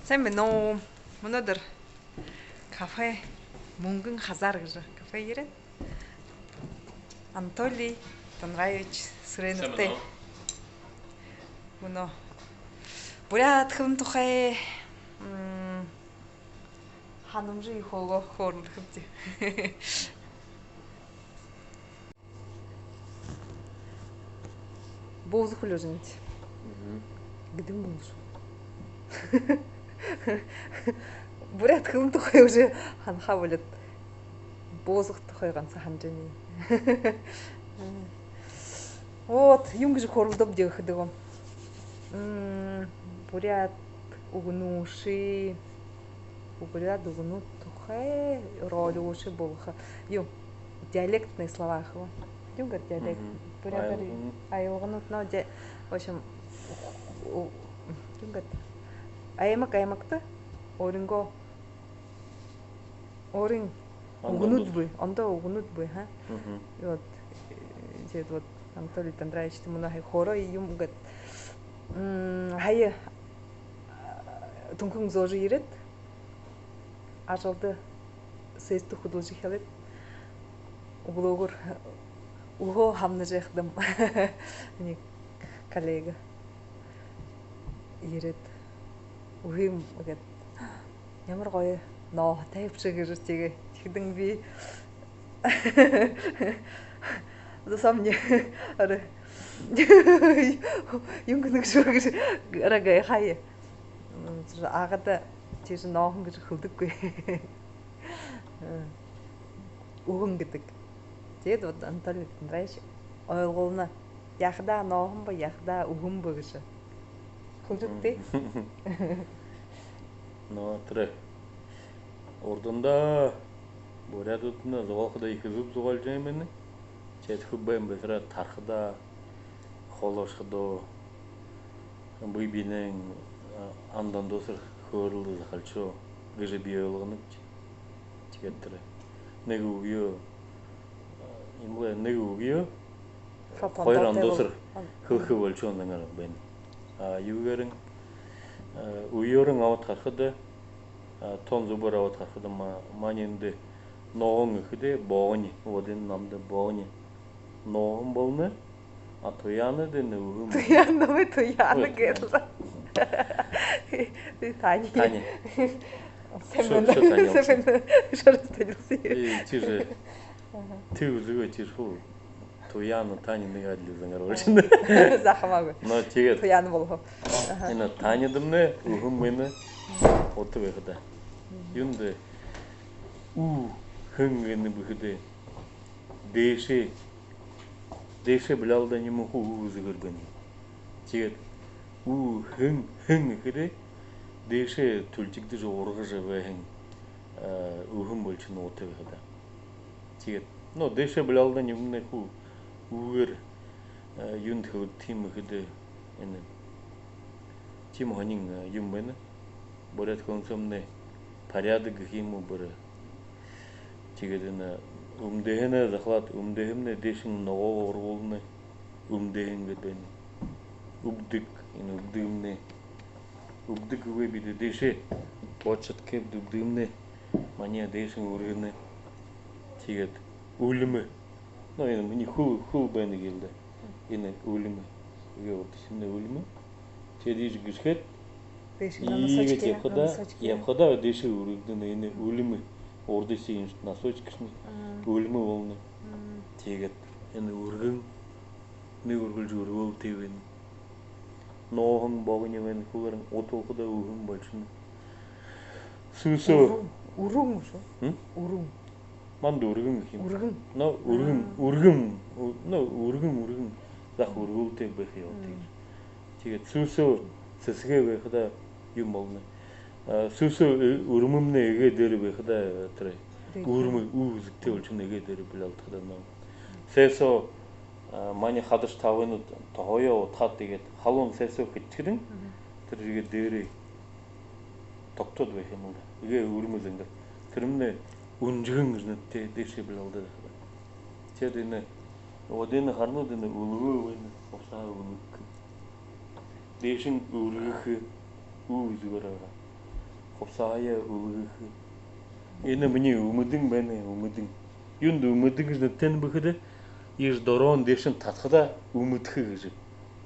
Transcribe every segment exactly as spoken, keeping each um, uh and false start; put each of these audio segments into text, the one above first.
Сайн байна уу? Мүнөөдэр кафе «Мүнгэн хазаар» гэжэ кафе ерээд, Анатолий Дондраевич Суреновтай мүнөө буряад хэлэн тухай, м, һанамжа ехэ хөөрэлдэхэбди. Бууза хүлеэжэнэт. Мгм. Гэдэг юм шүү. Буряад хэлэн тухай уже һанахаа болёод, бууза тухай ганса һанажа байна. Вот, юун гэжэ хөөрэлдөөбди гэхэдэ, м, буряад үгэнүүдые, буряад үгэнүүд тухай ролик болохо. Юу, диалектные слова хэ гү? Юун гээд диалект? Мгм. Буряадаар аялганууд. Аялганууд, но ди-, в общем, у-, юун гээд, аймаг аймагта өөрынгөө, өөрын үгэнүүд бии, ондоо үгэнүүд бии, ха? Мгм. И вот, э, тиигээд вот Анатолий Дондраевичтай мүнөө һая хөөрөө юм гээд, м, һая, а, Түнхэн зөөжэ ерээд, ажалда сессидэ хүдэлжэ эхилээд, үглөөгүүр үһөө һамнажа байхадам, минии коллега ерээд, үһым гээд, ямар гоё нооһотой юм ши гэжэ, тиигээ. Тиихэдэнь би за сомни, арай юун гэнэ гэжэ, арай гайхаа. М, тиижэ Агада тиижэ нооһон гэжэ хэлэдэггүй. Үһэн гэдэг. Тиигээд вот Анатолий Дондраевич ойлгуулна. Яахадаа нооһон бэ, яахадаа үһэн бэ гэжэ. Хүндэтэ. Но тэрэ урдандаа буряадуудынь зугаалхада ехэ зүб зугаалжа байһан юм. Тиигээд хүб байн бэсэрээ тархадаа, холошходоо, бэе бэеынь, а, анда ондоосоор хөөрэлдэ захалшоо гэжэ би ойлгоноб. Тиигээд тэрэ нэгэ үгые, а, юм лэ, нэгэ үгые хоёр ондоосоор хэлэхэ болошоһон зон байна. А, юугээрэнь, а, үеэрэнь абаад харахада, а, тон зүбөөр абаад харахада, ма-, маниинь эндэ нооһон гэхэдэ богони, вот энэ намда богони нооһон болоно, а туяанадань үһэн. Туяан намда туяана гээл. Таня. Таня. Шо, шо таня. Шо таня. И тиижэ. Ага. Тиижэ үзэгөө, тиижэ хуу. Туяана, Таня нэгэ адли зон оролшоно. За, хамаагүй. Но тиигээд туяан болохо. Ага. Энэ Танядамнай үһэн байна. Утаа байхада. Юундэ үһэн гэнэб гэхэдэ, дээшээ, дээшээ билялда ниимэ хуу үһэ үзэгэр байна. Тиигээд үһэн, хэн гэхэдэ, дээшээ түлхигдэжэ, ургажа байһан, э, үһэн болошоно утаа байхада. Тиигээд, но дээшээ билялда ниимэ хуу үһэгээр, э, юундэ хэлэгдэхэ юм гэхэдэ, энэ тиимэ һонин, э, юм байна. Буряад хэлэн соомнай порядок гэхэ юм гү, бүри. Тиигээд энэ үмдэһэнээ захалаад, үмдэһэмнай дээшэнь ногоогоо ургуулна, үмдэһэн гээд байна. Үбдэг, энэ үбдэгэмнай. Үбдэг үгы бидэ дээшээ бодшод гэбэд, үбдэгэмнай маниие дээшэнь үргэнэ. Тиигээд үлмэ. Но энэ минии хүл, хүл байна гээл даа. Энэ үлмэ. Эгээ урдашамнай үлмэ. Тиигээд иигэжэ гэшхэд, дээшэнь иигээд носочки, ябахада, носочки ябахада дээшээ үргэгдэнэ, энэ үлмэ. Урдашын носочкашни үлмэ болоно. Тиигээд энэ үргэн, нэгэ үргэлжэ үргөөл тээ байна. Нооһон, богони байна, хүлэрэн, утаа болоходоо үһэн болошоно. Сүүсөө. Үргэн, үргэн шүү. М? Үргэн. Манда үргэн гэхэ юм. Үргэн. Но үргэн, аа, үргэн, ү-, но үргэн, үргэн. Захада үргөөлтэй байха ёһотой. Мм. Тиигээд сүүсөө сэсэгээ байхада юм болоно. А, сүүсөө, э, үрмэмнай эгээ дээрэ байхада, э, тэрэ үрмэ, ү үзэгтэй болошоно, эгээ дээрэ билялдахада, но. Сээсөө, а, маниие хадашье табынууд тоһоёо удхаад, тиигээд халуун сээсөө хэдшэхэдэнь, тэрэ эгээ дээрээ тогтоод байха юм лэ даа. Эгээ үрмэ зэнгээр. Тэрэмнай үнжэгэн гэжэ нэрэтэй, дээшээ билялдаад байхада. Тиигээд энэ, вот энэ харанууд, энэ үлгөө байна, усаа үлгэхэ. Дээшэнь үргэхэ, ү үзэгөөр байгаа. Хубсаһаяа үлгэхэ. Энэ минии үмдэн байна, үмдэн. Юундэ үмдэн гэжэ нэрэтэйб гэхэдэ, иижэ дороонь дээшэнь татахадаа үмдэхэ гэжэ.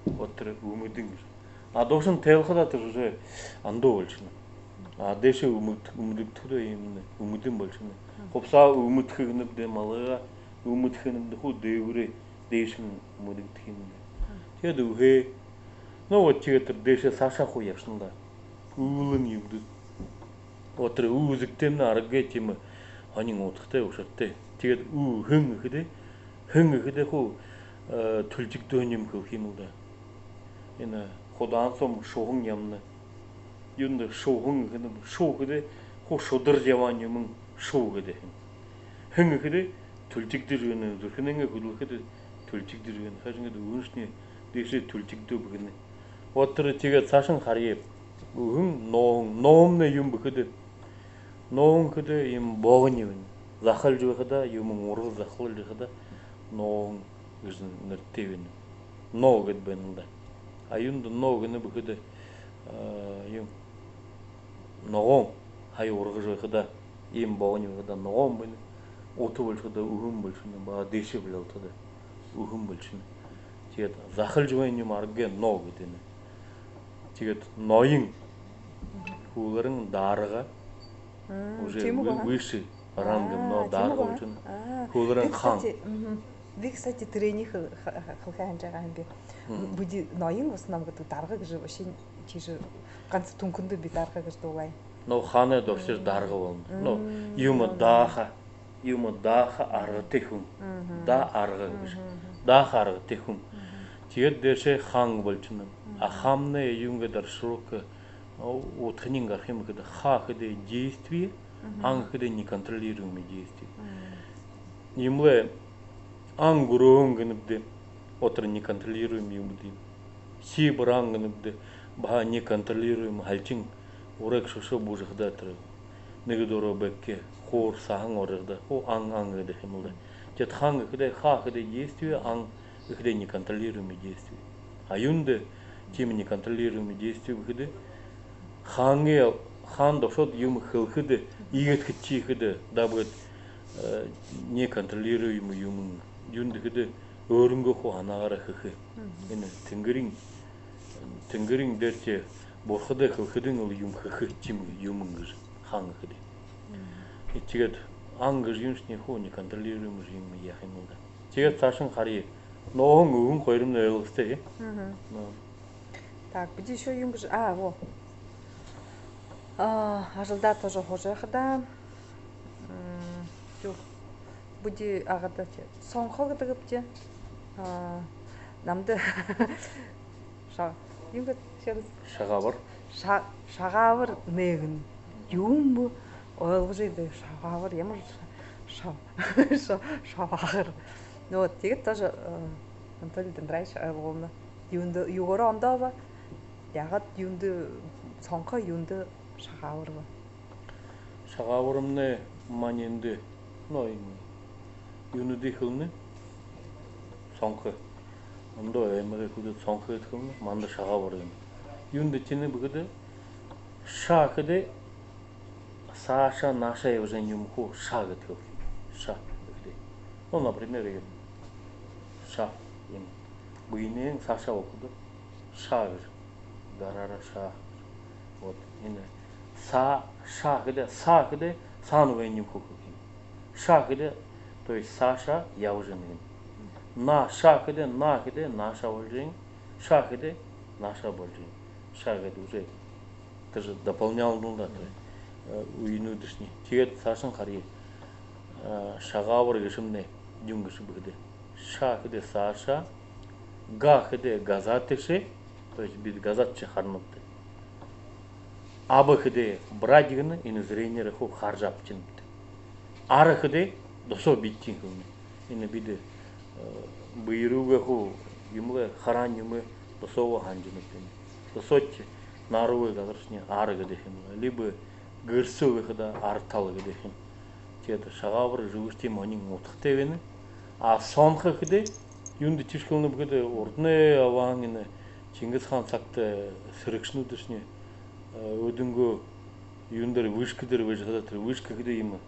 Вот тэрэ үмдэн гэжэ. А доошонь тайлахадаа тэрэ уже ондоо болошоно. А дээшээ үмд-, үмдэгдэхэдөө иимэ үмдэн болошоно. Хубсаһа үмдэхэ гэнэбди, малгайгаа үмдэхэ гэнэбди, хуу дээгүүрээ дээшэнь үмдэгдэхэ юм даа. Тиигээд үһээ. Ну вот, тиигээд тэрэ дээшээ саашаа хуу ябашана даа. Үүлэн юм даа. Вот тэрэ ү үзэгтэймнай аргагүй тиимэ һонин удхатай, ушартай. Тиигээд ү һэн гэхэдэ, һэн гэхэдэ хуу, э, түлхигдөө юм хэлэхэ юм даа. Энэ худаан соом шуһан ябана. Юундэ шуһан гэхэдэ, шу гэхэдэ хуу шударжа ябаһан юумэн шу гэдэг юм. Һэн гэхэдэ түлхигдэжэ байна, зүрхэнэйнгээ хүдэлхэдэ түлхигдэжэ байна. Хайшан гэхэдэ, үһэншни дээшээ түлхигдөө бэгэнэ. Вот тэрэ. Тиигээд саашань харая. Үһэн, нооһон. Нооһомнай юун бэ гэхэдэ, нооһон гэхэдэ иимэ богони байна. Захалжа байхадаа, юумэн ургажа захалжа байхадаа нооһон гэжэ нэрэтэй байна. Ноо гэдэг байна даа. А юундэ ноо гэнэб гэхэдэ, а, юун, ногоон. Һая ургажа байхадаа, иимэ богони байхадаа ногоон байна. Ута болошоходоо үһэн болошоно, баһа дээшээ болёолдоходоо үһэн болошоно. Тиигээд захалжа байһан юумэ аргагүй ноо гэдэг юм. Тиигээд ноён. Хууларан дарга. Уже выше ранг юм, но дарга болошоно. Хууларан хаан. Би, кстати, тэрэниие хэл-, ха-, ха-, хэлэхэ һанажа байгаа юм би. Бидэ ноён, в основном, гэдэг, дарга гэжэ вообще тиижэ ганса Түнхэндэ би дарга гэжэ дуулаа. Но хаанай доошоор дарга болоно. Но юумэ дааха, юумэ дааха аргатай хүн. Даа арга гэжэ. Дааха аргатай хүн. Тиигээд дээшээ хаан болошоно. А хаамнай юун гээд, расшифровка, удхань гараха юм гэхэдэ, ха гэхэдэ действие, ан гэхэдэ неконтролируемое действие. Иимэл ан гүрөөһэн гэнэбди, вот тэрэ неконтролируемый юм даа. Сибран гэнэбди, баһа неконтролируемый, һалхин ураг шүшөө буужахадаа тэрэ нэгэ дураа бэкэ хуур саһан орожо байхадаа, хуу ан, ан гэдэг юм даа. Тиигээд хаан гэхэдэ, ха гэхэдэ действие, ан гэхэдэ неконтролируемое действие. А юундэ тиимэ неконтролируемое действие гэхэдэ, хаанай, хаан доошоод юумэ хэлэхэдэ, иигээд хэшэ гэхэдэ, дабгад, э, неконтролируемый юумэн. Юундэ гэхэдэ, өөрынгөө хуу һанаагаараа хэхэ. Энэ тэнгэриин, тэнгэриин дээрэ, тээ, бурхадай хэлэхэдэнь лэ юумэ хэхэ тиимэ юумэн гэжэ хаан гэхэдэ. Тиигээд ан гэжэ юумэшни хуу неконтролируемый юумэ яаха юм даа. Тиигээд саашань харая. Нооһон, үһэн хоёрынь ойлгостой, э? Ну. Так, бидэ ещё юун гэжэ, а, во. А, ажалдаа тоже һуужа байхадаа. М, тиигээд бидэ Агада, тээ, сонхо гэдэг бди. А, намда ша-, юун гэдэг, ещё раз? Шагаабар. Ша-, шагаабар нээгэнэ. Юун бэ? Ойлгожо ябаха, шагаабар, ямар ша-, ша-, ша-, шагаабар. Ну вот, тиигээд тоже, э, Анатолий Дондраевич ойлгуулна. Юундэ, юугээрээ ондоо бэ? Яагаад юундэ сонхо, юундэ шагаабар бэ? Шагаабарнай маниинь эндэ, ну, иимэ юунүүдые хэлэнэ. Сонхо. Ондоо аймагай хүнүүд сонхо гэжэ хэлэнэ, манда шагаабар гэнэ. Юундэ тиинэб гэхэдэ, ша гэхэдэ саашаа, наашаа ябажа байһан юумэ хуу ша гэжэ хэлэхэ юм. Ша гэхэдэ. Ну, например, иимэ ша, иимэ бэеынь саашаа болоходо ша гэжэ. Гараараа ша. Вот, энэ са-, ша гэхэдэ, са гэхэдэ саана байһан юумэ хуу хэлэхэ юм. Ша гэхэдэ, то есть саашаа ябажа байна гэнэ. На, ша гэхэдэ, на гэхэдэ наашаа боложо байна. Ша гэхэдэ наашаа боложо байна. Ша гэхэдэ уже, это же дополнялна даа, то есть, э, үгэнүүдшни. Тиигээд саашань харая. Э, шагаабар гээшэмнай юун гээшэб гэхэдэ, ша гэхэдэ саашаа, га гэхэдэ газаа тээшээ, то есть бидэ газаа тээшээ харанабди. Аба гэхэдэ брать гэнэ, энэ зрениеэрээ хуу хаража абтанабди. Ара гэхэдэ досоо бидэ тиин хэлэнэ. Энэ бидэ, э, бэе руугаа хуу юумэ лэ, хараһан юумэ досоогоо һанажанабди. Досоошни, нааруулаа газаршни ара гэдэг юм лэ. Либо гэр соо байхада ара тала гэдэг юм. Тиигээд шагаабар гэжэ үгэшни тиимэ һонин удхатай байна. А сонхо гэхэдэ юундэ тиижэ хэлэнэб гэхэдэ, урданай абаһан энэ Чингис хаан сагта сэрэгшэнүүдшни, э, өөһэдынгөө Юун дээрэ, вышка дээрэ байжа хадаа, тэрэ вышка гэдэг юм.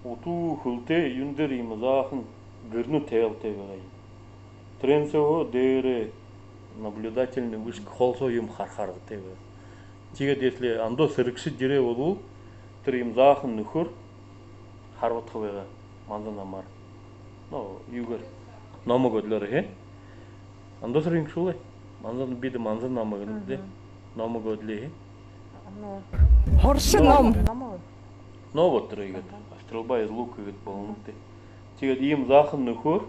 Утуу хэлэтэй, юун дээрэ юм, заахан гэрнүүд табилтай байгаа юм. Тэрээн соо дээрэ наблюдательный вышка, холо соо юм харахаар аргатай байгаа. Тиигээд если ондоо сэрэгшэд ерээ болбол, тэрэ юм заахан нүхөөр харбадаха байгаа манза намаар. Но, юугээр? Номо годлёор, хэ? Ондоо сэрэгшэд лэ. Манза, бидэ манза номо гэнэбди. Номо годлёор, хэ? Ну. Хоршо ном. Но вот тэрэ иигээд. Стрельба из лука иигээд болонобди. Тиигээд иимэ заахан нүхөөр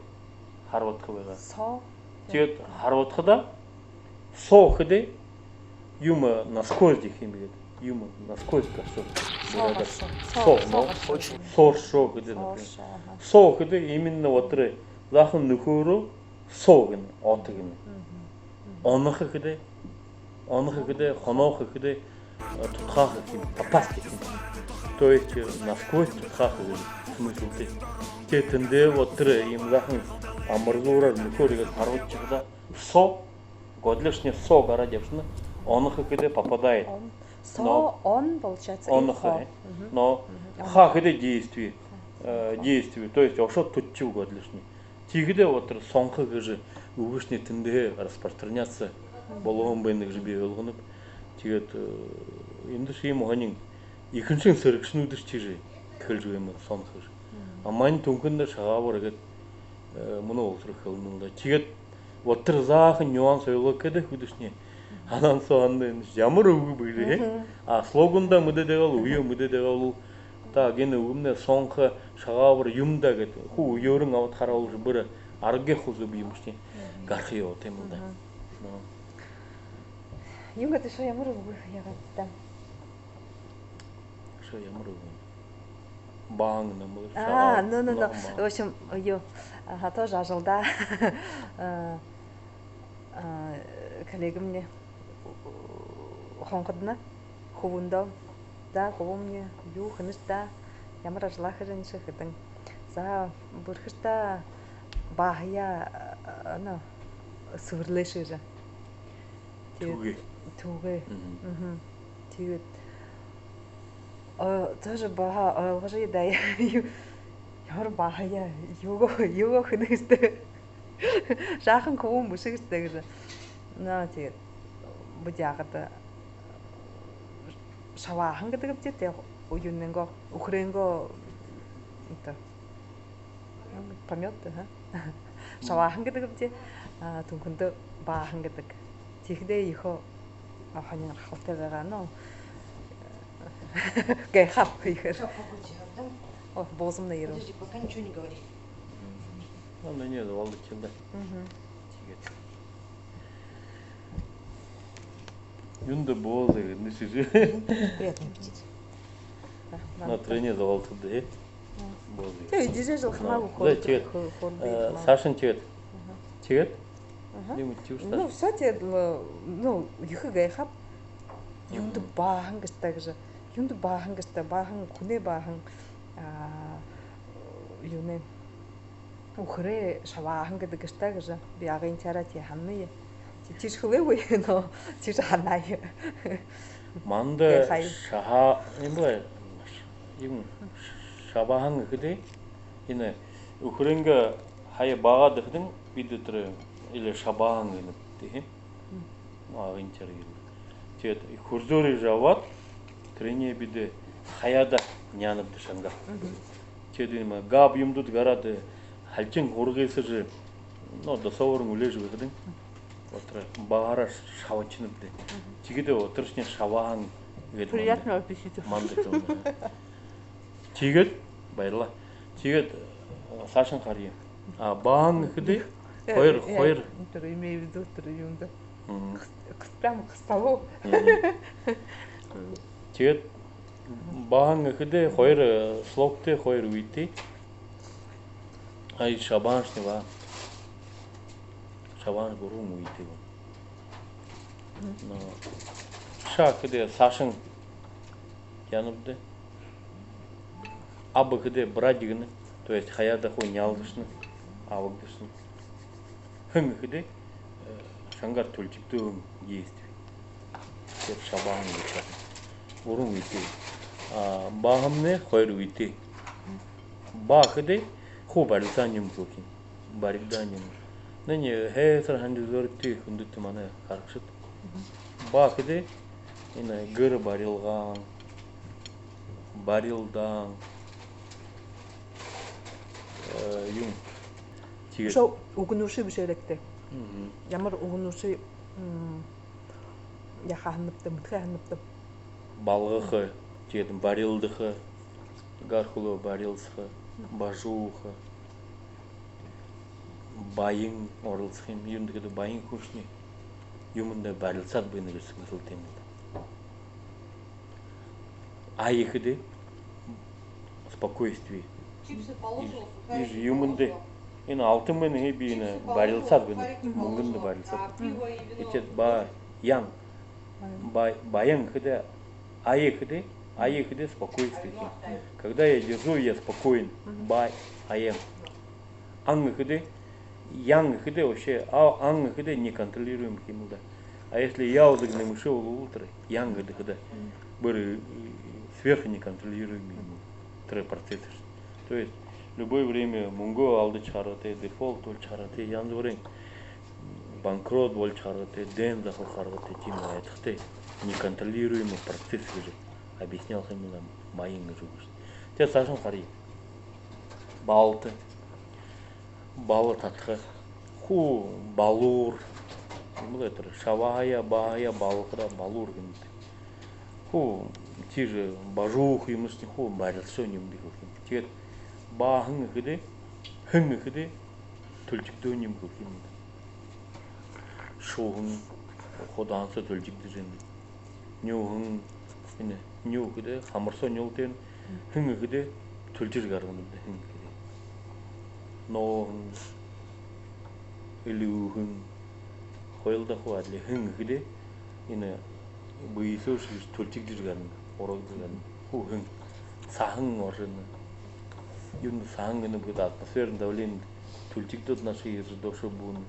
харбадаха байгаа. Соо. Тиигээд харбадахадаа соо гэдэг юм, насквозь гэхэ юм гээд. Юм насквозь гаршоо. Соо гаршоо. Соо, но. Соо гаршоо гэдэг, например. Соо гэдэг именно вот тэрэ заахан нүхөөрөө соо гэнэ, ото гэнэ. Онохо гэдэг, онохо гэдэг, хонохо гэдэг, э, тудхааха гэхэ юм, попасть гэхэ юм. То есть, э, насквозь тудхааха гэдэг смыслтэй. Тиигээд тэндээ вот тэрэ юм заахан амбразураар нүхөөр иигээд харбадажа хадаа соо, годлёошни соо гараад ябашана, онохо гэдэг попадает. Соо, он, получается, и онохо, хо. Но хаа гэдэг действие, э, действие, то есть ошоод түдшэбэ годлёошни. Тиихэдээ вот тэрэ сонхо гэжэ үгэшни тэндэһээ распространяться болоһон байна гэжэ би ойлгоноб. Тиигээд, э, эндэшье иимэ һонин, ехэнхинь сэрэгшэнүүдшье тиижэ хэлэжэ байма, сонхо гэжэ. А манай Түнхэндэ шагаабар гээд, э, мүнөө болотор хэлэнэ лэ даа. Тиигээд вот тэрэ заахан нюанс ойлгохо гэдэг хүндэшни. Һанаан соо һанана, ямар үгэ бэ гэжэ, хэ? А слоганда мэдээд байгаа бол, үеэ мэдээд байгаа бол, та гэнэ үгэмнай сонхо, шагаабар юм даа гээд, хуу үеэрэн абаад хараабал, бүри аргагүй хуу зүб юм шни. Гараха ёһотой юм лэ даа. Но. Юун гэдэг шоо, ямар үгэ яагаад даа? Шоо ямар үгэ? Баһан гэнэ юм лэ. А, шагаабар, ну, ну, ну. Баһан. В общем, ё, ага, тоже ажалдаа. Э, а, коллегамни хонходоно, хүбүүндөө. За, хүбүүмни, юу хэнэш даа, ямар ажалаа хэжэ байнаш гэхэдэнь. За, бэрхэш даа, бааһаяа, а, ну, сэбэрлээш гэжэ. Тиигээд түүгээ. Түүгээ. Мгм. Тиигээд, а, тоже баһа ойлгожо даа. Ямар бааһаяа, юугээ, юугээ хэнэ гэжэ даа. Жаахан хүбүүн бэшэ гэжэ даа гэжэ. Но, тиигээд бидэ яагаад шабааһан гэдэг бди, тээ, юунэйнгөө, үхэрэйнгөө, это, помет, ага. Шабааһан гэдэг бди, а, Түнхэндэ бааһан гэдэг. Тиихэдээ ехэ, а, һонин гахалтай байгаа, но. Гайхааб ехээр. О, буузамнай ерээ. Подожди, пока ничего не говори. Ну, ну, нет, волнуйся, да. Мгм. Тиигээд. Юундэ бууза гэнэ шэжэ? Приятный аппетит. А, на тренер золотод, э? Бууза. Тээ, эдижэ жэл хамаагүй хор-, хор-, хор-, саашань тиигээд. Тиигээд? Юм тиигээд. Ну, всё, тиигээд, ну, ехэ гайхааб. Юундэ бааһан гэжэ даа гэжэ. Юундэ бааһан гэжэ даа, бааһан, хүнэй бааһан, а, юунэй, үхэрэй шабааһан гэдэг гэжэ даа гэжэ. Би Агын тиигээд тиихэдэ һанаа. Тиигэжэ хэлээгүй, но тиигэжэ һанаа. Манда шаһа-, юм бэ, юм, шабааһан гэхэдэ, энэ үхэрэйнгээ хаяа баагаад байхадань бидэ тэрэ или шабааһан гэнэбди, тиихэ. Ну, Агын тиигээд. Тиигээд хүрзөөр ижабад, тэрэниие бидэ хаяада няанабди шангаар. Тиигээд юм, габ юмдууд гараад, халхин хургы сажа, ну, досообор үлеэжэ байхадань, вот тэрэ бааһаараа шабашанабди. Тиигээд вот тэрэшни шабааһан гэдэг. Приятного аппетита. Манда, манда. Тиигээд баярлаа. Тиигээд, э, саашань харая. А, бааһан гэхэдэ, э, хоёр, э, хоёр. Тэрэ имею в виду, тэрэ юундэ. Мгм. К-, к-, прямо к столу. Мгм. Тиигээд бааһан гэхэдэ хоёр, э, слогтой, хоёр үетэй. А, и шабааһаншни ба. Шабааһан гурбан үетэй. Но ша гэхэдэ саашань ябанабди. Аб гэхэдэ брать гэнэ. То есть хаяада хуу нялдашана, абагдашана. Һэн гэхэдэ, э, шангаар түлхигдөөһэн действие. Тиигээд шабааһан гэжэ. Гурбан үетэй. А, бааһамнай хоёр үетэй. Баа гэхэдэ хуу барилсаһан юм гэхэ юм. Барилдаһан юм. Нэ, нэ, һайсар һанжа үзөөрэгты, хүндэтэ манай харагшад. Баа гэхэдэ энэ гэр барилгаан, барилдаан, э, юм. Тиигээд үшөө үгэнүүдые бэшээрэгты. Мгм. Ямар үгэнүүдые, м, яаха һананабта, мэдэхэ һананабта? Балгаха, тиигээд барилдаха, гар хүлөө барилсаха, бажууха, баян оролсохо юм. Юундэб гэхэдэ баян хүншни юумэндэ барилсаад байна гэжэ смысл тиимэ. Ая гэхэдэ спокойствие. Иижэ юумэндэ, энэ алтан байна, хэ, би энэ барилсаад байна. Мүнгэндэ барилсаад. Итигээд баян. Баян. Ба-, баян гэхэдэ, ая гэхэдэ, ая гэхэдэ спокойствие. Когда я держу, я спокоен. Баян. Ан гэхэдэ, ян гэхэдэ вообще, а, ан гэхэдэ неконтролируемый юм даа. А если ян гэдэг нэмэшэ болбол тэрэ, ян гэдэг хадаа бүри, э, сверхнеконтролируемый юм тэрэ процесс. То есть любое время мүнгөө алдажа гараха, дефолт болжо гараха, янза бүриин банкрот болжо гараха, дайн захалха гараха, тиимэ айхабтар неконтролируемый процесс гэжэ объяснял юм даа, баян гэжэ үгэшни. Тиигээд саашань харая. Балта. Бала татаха. Хуу балуур. Юумэ лэ тэрэ шабаһаяа, бааһаяа балахадаа балуур гэнэбди. Хуу тиижэ бажууха юумэшни хуу барилсаһан юм гэхэ юм. Тиигээд бааһан гэхэдэ, һэн гэхэдэ түлхигдэһэн юм гэхэ юм. Шуһан, худаһан соо түлхигдэжэ байна. Нюһан, энэ нюһан гэхэдэ хамар соо нюһалтай. Һэн гэхэдэ түлхижэ гаргана даа, һэн гэхэдэ. Нооһон, элүүһэн, хоюулдаа хуу адли. Һэн гэхэдэ энэ бэе соо шье түлхигдэжэ гарана, урагдажа гарана. Хуу һэн. Саһан оржо байна. Юундэ саһан гэнэб гэхэдэ, атмосферный давление түлхигдөөд, наашаа ерэжэ, доошоо бүүнэ.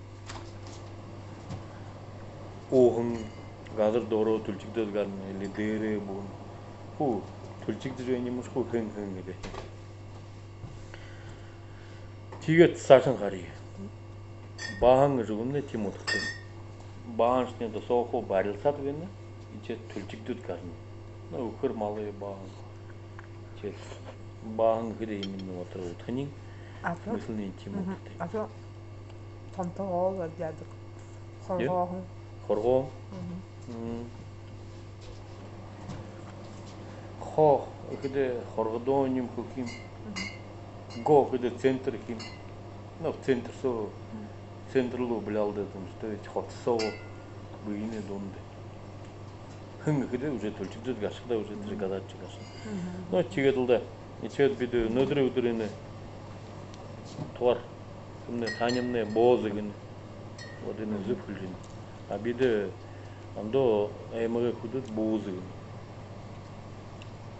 Ууһан газар доороо түлхигдөөд гарана, или дээрээ бүүнэ. Хуу түлхигдэжэ байна юм шуу, һэн, һэн гэдэг. Тиигээд саашань харая. Бааһан гэжэ үгэмнай тиимэ удхатай. Бааһаншни досоохоо барилсаад байна, иигээд түлхигдөөд гарана. Ну, үхэр малай бааһан. Тиигээд бааһан гэхэдэ именно вот тэрэ удхань. А то смыслын тиимэ удхатай. А то тонтогоо яадаг. Хоргооһон. Хоргоо. Мгм. Хо гэхэдэ хоргодоо юм гэхэ юм. Го гэхэдэ центр гэхэ юм. Ну, центр соо, центр руу блялдаад юм, что ведь хото соо бэеынь дунда. Һэн гэхэдэ уже түлхигдөөд гарашаха даа, уже тэрэ газаашаа гарашаха. Ну, тиигээд лэ даа. Тиигээд бидэ мүнөөдэрэй үдэрэй энэ тугаар, тиимэ, таанадмнай боозо гэнэ. Вот энэ зүб хэлэжэ байна. А бидэ ондоо аймагай хүнүүд бууза гэнэ.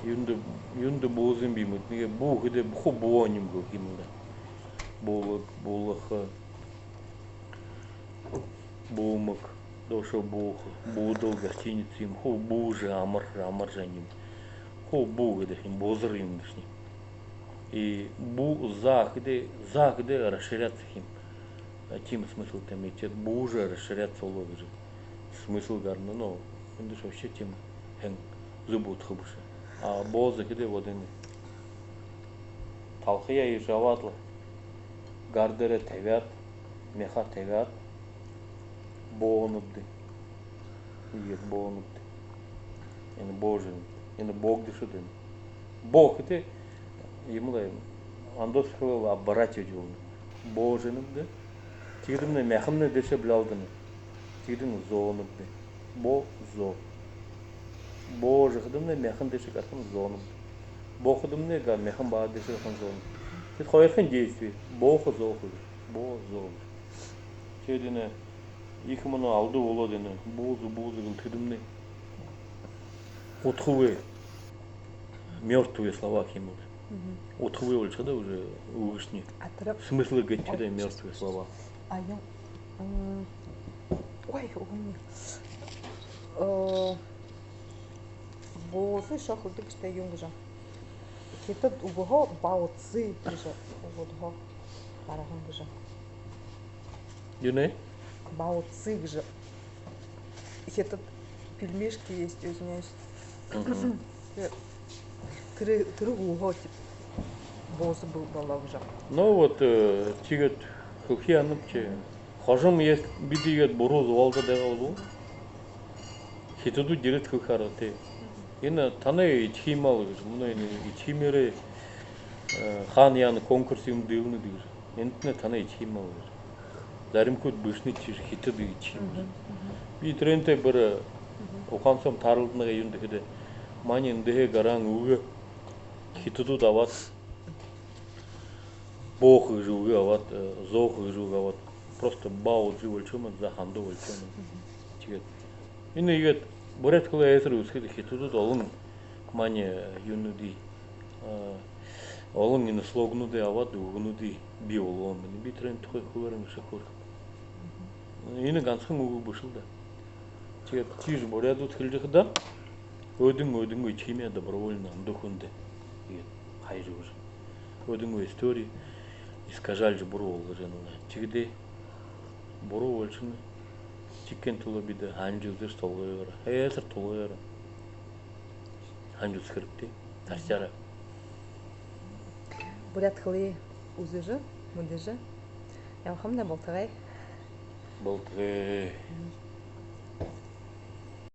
Юундэ, юундэ бууза юм бэ, мэдэнэ гү? Буу гэхэдэ буху буу юм гэхэ юм даа. Буулаг, буулаха, буумаг, доошоо бууха, буудал, гостиница юм, хуу буужа, амаржа, амаржа юм. Хуу буу гэдэг юм, бузар юм гээшэ. И буу, за гэхэдэ, за гэхэдэ расширяться гэхэ юм. А, тиимэ смысл тиимэ, иигээд буужа расширяться болоо гэжэ смысл гарана, но эндэ вообще тиимэ һэн зүб удха бэшэ. А боозо гэхэдэ вот энэ талхаяа иигэжэ абаад лэ, гар дээрээ табяад, мяха табяад, боонобди. Иигээд боонобди. Энэ боожо, энэ боогдошоод байна. Боо гэхэдэ юм лэ, ондоос хэлээ оборачивать болоно. Боожо байна даа. Тиихэдэмнай мяхамнай дээшээ блялдана. Тиихэдэмнай зоонобди. Бо, зо. Боожо гэхэдэмнай мяхан дээшээ гарахань зоонобди. Боо гэхэдэмнай га-, мяхан баһа дээшээ гарахань зоонобди. Тиигээд хоёрхон действие. Боохо, зоохо. Бо, зо. Тиигээд энэ ехэ мүнөө алдуу болоод, энэ бууза, бууза гэлтэхэдэмнай удхагүй, мёртвые слова гэхэ юм лэ даа. Удхагүй болошоходо уже үгэшни. А тэрэ смысл гэхэдэ мёртвые слова. А юм, м, ой, үгэнь. Э, Буузы шохолдог гэжэ юун гэжэ. Хитад үгэһөө баоцзы гэжэ үгэһөө гараһан гэжэ. Юунэй? Баоцзы гэжэ. Хитад пельмешки есть, извиняюсь. Тэрэ, тэрэ үгэһөө тип буузы бол-, болоо гэжэ. Ну вот, э, тиигээд хэлэхэ һанаб ши. Хожом, если бидэ иигээд буруу зугаалжа байгаа бол, хитадууд ерээд хэлэхэ аргатай. Энэ танай эдихэ юм аал гэжэ, мүнөө энэ эдихэ юмээрээ, э, хаана яана конкурс юумэ диилнэд гэжэ. Энэтнай танай эдихэ юм аал гэжэ. Заримахид бэшэнэд ши, хитад эдихэ юм гэжэ. Би тэрэнтэй бүри ухаан соом тааралдана гээ. Юундэб гэхэдэ, манай эндэһээ гараһан үгэ хитадууд абаад, боохо гэжэ үгэ абаад, э, зоохо гэжэ үгэ абаад, просто баоцзы болошоо юм, за, хандуу болошоо юм. Тиигээд энэ иигээд буряад хэлэ эсэр үзэхэдэ, хитадууд олон манай, э, юунүүдые, э, олон энэ слогнуудые абаад, үгэнүүдые бии болгоһон байна. Би тэрэн тухай хубааран гэшэ хөөрэхэб. Энэ гансахан үгэ бэшэл даа. Тиигээд тиижэ буряадууд хэлэжэ байхадаа, өөдэнь, өөдэнь үгы химия добровольно ондоо хүндэ иигээд хайжа үгэжэ, өөдэнь истори искажалжа, буруу болгожо байна. Тиигэхэдээ буруу болошоно. Тиихын тула бидэ һанажа үзэжэ, толгойгоор, эсэр толгойгоор һанажа үзэхэ хэрэгтэй. Тархяараа. Буряад хэлые үзэжэ, мэдэжэ ябахамнай болтогой. Болтогой.